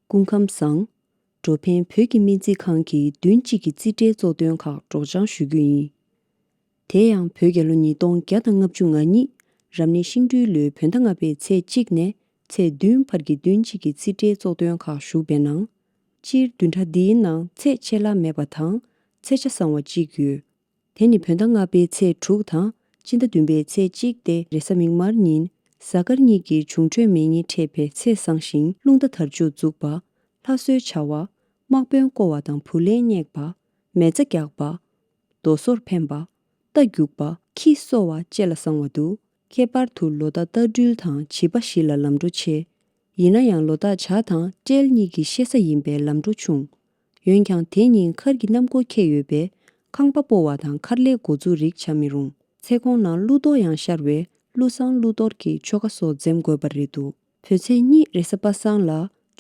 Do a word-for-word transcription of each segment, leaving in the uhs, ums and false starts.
སྐུ་ཁམས་བཟང་། འགྲོ་ཕན་བོད་ཀྱི་སྨན་རྩིས་ཁང་གིས་བདུན་གཅིག་གི་རྩིས་ཁྲའི་གཙོ་དོན་ཁག་སྒྲོག་སྦྱང་ཞུ་རྒྱུ་ཡིན། དེ་ཡང་བོད་རྒྱལ་ལོ་ཉིས་སྟོང་བརྒྱ་དང་ལྔ་བཅུ་ང་གཉིས་རབ་གནས་ཤིང་སྦྲུལ་ལོའི་བོད་ཟླ་ལྔ་པའི་ཚེས་གཅིག་ནས་ཚེས་བདུན་བར་གྱི་བདུན་གཅིག་གི་རྩིས་ཁྲའི་གཙོ་དོན་ཁག་ཞུགས་པའི་ནང་། སྤྱིར་བདུན་ཕྲག་འདིའི་ནང་ཚེས་ཆད་ལྷག་མེད་པ་དང་ཚེས་ཆ་བཟང་བ་གཅིག་ཡོད། དེ་ནི་བོད་ཟླ་ལྔ་པའི་ཚེས་དྲུག་དང་སྤྱི་ཟླ་བདུན་པའི་ཚེས་གཅིག་སྟེ་རེས་གཟའ་མིག་དམར་ཉིན་གཟའ་སྐར་གཉིས་ཀྱི་འབྱུང་འཕྲོད་མེ་ཉིན་འཕྲད་པའི་ཚེས་བཟང་ཞིང་རླུང་རྟ་དར་ལྕོག་འཛུགས་པ། ལྷ་གསོལ་བྱ་བ། དམག་དཔོན་བསྐོ་བ་དང་བུ་ལོན་བསྙེགས་པ། མེ་བཙའ་རྒྱག་པ། རྡོ་སོལ་འཕེན་པ། རྟ་རྒྱུག་པ། ཁྱི་གསོ་བ་བཅས་ལ་བཟང་བ་འདུག་ཁྱད་པར་དུ་ལོ་རྟགས་རྟ་སྦྲུལ་དང་བྱིས་པ་བཞི་ལ་ལམ་འགྲོ་ཆེ། ཡིན་ན་ཡང་ལོ་རྟགས་བྱ་དང་སྤྲེལ་གཉིས་ཀྱི་བཤད་ས་ཡིན་པས་ལམ་འགྲོ་ཆུང་། འོན་ཀྱང་དེ་ཉིན་མཁར་གྱི་གནམ་སྒོ་ཁེལ་ཡོད་པས་ཁང་པ་སྤོ་བ་དང་མཁར་ལས་འགོ་འཛུགས་རིགས་བྱ་མི་རུང་། ཚེ་གོང་ནང་ཀླུ་གཏོར་ཡང་ཤར་བས་ཀླུ་བསང་ཀླུ་གཏོར་གྱི་ཆོ་ག་སོགས་འཛེམ་དགོས་པ་རེད་འདུག་བོད་ཚེས་གཉིས་རེས་གཟའ་པ་སངས་ལ་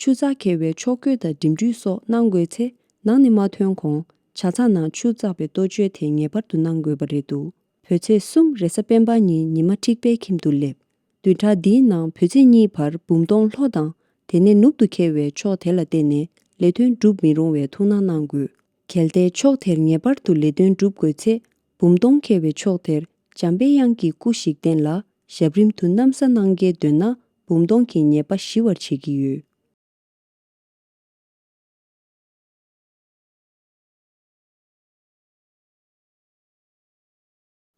ཆུ་ཚགས་འཁེལ་བའི་ཕྱོགས་བཀོད་དང་འགྲིམ་འགྲུལ་སོགས་གནང་དགོས་ཚེ་ནང་ནས་མ་ཐོན་གོང་ཇ་ཚགས་ནང་ཆུ་བཙགས་པའི་གཏོ་བཅོས་དེ་ངེས་པར་དུ་གནང་དགོས་པ་རེད་འདུག་བོད་ཚེས་གསུམ་རེས་གཟའ་སྤེན་པ་ཉིན་ཉི་མ་འཁྲིག་པའི་ཁྱིམ་དུ་སླེབས། བདུན་ཕྲག་འདིའི་ནང་བོད་ཚེས་གཉིས་བར་འབུམ་སྟོང་ལྷོ་དང་དེ་ནས་ནུབ་ཏུ་འཁེལ་བའི་ཕྱོགས་དེ་ལ་བརྟེན་ནས་ལས་དོན་སྒྲུབ་མི་རུང་བའི་ཐུགས་སྣང་གནང་དགོས། གལ་ཏེ་ཕྱོགས་དེར་ངེས་པར་དུ་ལས་དོན་སྒྲུབ་དགོས་ཚེ་འབུམ་སྟོང་འཁེལ་བའི་ཕྱོགས་དེར་འཇམ་པའི་དབྱངས་ཀྱི་སྐུ་ཞིག་བསྟན་ལ་ཞབས་རིམ་དུ་གནམ་ས་གནང་གལ་འདོད་ན་འབུམ་སྟོང་གི་ཉེས་པ་ཞི་བར་བྱེད་ཀྱི་ཡོད།